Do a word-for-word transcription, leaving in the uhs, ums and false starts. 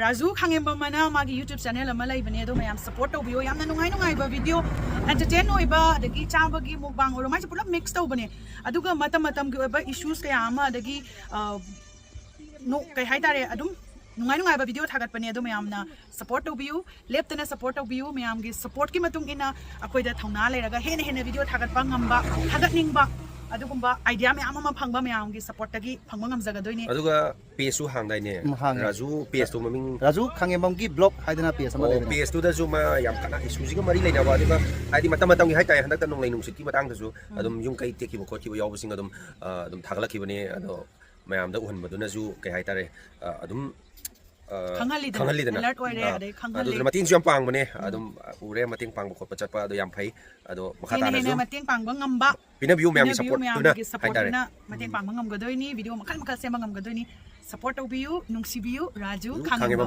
ꯔꯥꯖꯨ ꯈꯥꯉꯦꯝꯕꯝ ꯑꯅ ꯃꯥꯒꯤ YouTube channel ꯑꯃ ꯂꯩꯕꯅꯦ, ꯑꯗꯣ ꯃꯌꯥꯝ support ꯇꯧꯕꯤꯌꯣ꯫ ꯌꯥꯝꯅ ꯅꯨꯡꯉꯥꯏ ꯅꯨꯡꯉꯥꯏꯕ video, entertain ꯑꯣꯏꯕ, ꯑꯗꯒꯤ ꯆꯥꯕꯒꯤ mukbang ꯑꯣꯏꯔꯣ, ꯃꯥꯏꯁꯦ ꯄꯨꯂꯞ mix ꯇꯧꯕꯅꯦ꯫ ꯑꯗꯨꯒ ꯃꯇꯝ ꯃꯇꯝꯒꯤ ꯑꯣꯏꯕ issues ꯀꯌꯥ ꯑꯃ, ꯑꯗꯒꯤ ꯑ, ꯅꯣ- ꯀꯩ ꯍꯥꯏꯇꯥꯔꯦ, ꯑꯗꯨꯝ ꯅꯨꯡꯉꯥꯏ ꯅꯨꯡꯉꯥꯏꯕ video ꯊꯥꯒꯠꯄꯅꯦ꯫ ꯑꯗꯣ ꯃꯌꯥꯝꯅ support ꯇꯧꯕꯤꯌꯨ, ꯂꯦꯞꯇꯅ support ꯇꯧꯕꯤꯌꯨ꯫ ꯃꯌꯥꯝꯒꯤ supportꯀꯤ ꯃꯇꯨꯡ ꯏꯟꯅ ꯑꯩꯈꯣꯏꯗ ꯊꯧꯅꯥ ꯂꯩꯔꯒ ꯍꯦꯟꯅ ꯍꯦꯟꯅ video ꯊꯥꯒꯠꯄ ꯉꯝꯕ, ꯊꯥꯒꯠꯅꯤꯡꯕ, ꯑꯗꯨꯒꯨꯝꯕ idea ꯃꯌꯥꯝ ꯑꯃ ꯐꯪꯕ ꯃꯌꯥꯝꯒꯤ supportꯇꯒꯤ ꯐꯪꯕ ꯉꯝꯖꯒꯗꯣꯏꯅꯦ꯫ ꯑꯗꯨꯒ pageꯁꯨ ꯍꯥꯡꯗꯥꯏꯅꯦ? ꯎꯝ, ꯍꯥꯡꯉꯦ꯫ ꯔꯥꯖꯨ pageꯇꯣ ꯃꯃꯤꯡ ꯔꯥꯖꯨ ꯈꯥꯉꯦꯝꯕꯝꯒꯤ blog ꯍꯥꯏꯗꯅ page ꯑꯃ ꯑꯣ, ꯂꯩꯕꯅꯦ꯫ Pageꯇꯨꯗꯁꯨ ꯃꯥ ꯌꯥꯝ ꯀꯟꯅ issueꯁꯤꯒ ꯃꯔꯤ ꯂꯩꯅꯕ, ꯑꯗꯨꯒ ꯍꯥꯏꯗꯤ ꯃꯇꯝ ꯃꯇꯝꯒꯤ ꯍꯥꯏꯇꯥꯔꯦ, ꯍꯟꯗꯛꯇ ꯅꯣꯡꯂꯩ ꯅꯨꯡꯁꯤꯠꯀꯤ ꯃꯇꯥꯡꯗꯁꯨ ꯑꯗꯨꯝ ꯌꯨꯝ ꯀꯩ ꯇꯦꯛꯈꯤꯕ ꯈꯣꯠꯈꯤꯕ ꯌꯥꯎꯕꯁꯤꯡ ꯑꯗꯨꯝ ꯑ, ꯑꯗꯨꯝ ꯊꯥꯒꯠꯂꯛꯈꯤꯕꯅꯦ꯫ ꯑꯗꯣ ꯃꯌꯥꯝꯗ ꯎꯍꯟꯕꯗꯨꯅꯁꯨ ꯀꯩ ꯍꯥꯏꯇꯥꯔꯦ, ꯑ, ꯑꯗꯨꯝ ꯑ, ꯈꯪꯍꯜꯂꯤꯗꯅ, ꯈꯪꯍꯜꯂꯤꯗꯅ alert ꯑꯣꯏꯔꯦ, ꯑ, ꯑꯗꯩ ꯈꯪꯍꯜꯂꯤ꯫ ꯑꯗꯨꯗꯨꯅ ꯃꯇꯦꯡꯁꯨ ꯌꯥꯝ ꯄꯥꯡꯕꯅꯦ꯫ ꯑꯗꯨꯝ ꯎꯔꯦ, ꯃꯇꯦꯡ ꯄꯥꯡꯕ ꯈꯣꯠꯄ ꯆꯠꯄ ꯑꯗꯣ ꯌꯥꯝ ꯐꯩ꯫ ꯑꯗꯣ ꯃꯈꯥ ꯍꯦꯟꯅ ꯇꯥꯅꯁꯨ ꯍꯦꯟꯅ ꯃꯇꯦꯡ ꯄꯥꯡꯕ ꯉꯝꯕ, ꯄꯤꯅꯕꯤꯌꯨ, ꯃꯌꯥꯝꯒꯤ ꯄꯤꯅꯕꯤꯌꯨ, supportꯇꯨꯅ ꯃꯌꯥꯝꯒꯤ ꯍꯥꯏꯇꯥꯔꯦ꯫ supportꯇꯨꯅ ꯃꯇꯦꯡ ꯄꯥꯡꯕ ꯉꯝꯒꯗꯣꯏꯅꯤ꯫ Video ꯃꯈꯜ ꯃꯈꯜ ꯁꯦꯝꯕ ꯉꯝꯒꯗꯣꯏꯅꯤ꯫ Support ꯇꯧꯕꯤꯌꯨ, ꯅꯨꯡꯁꯤꯕꯤꯌꯨ꯫ ꯔꯥꯖꯨ ꯔꯥꯖꯨ ꯈꯥꯉꯦꯝꯕꯝ꯫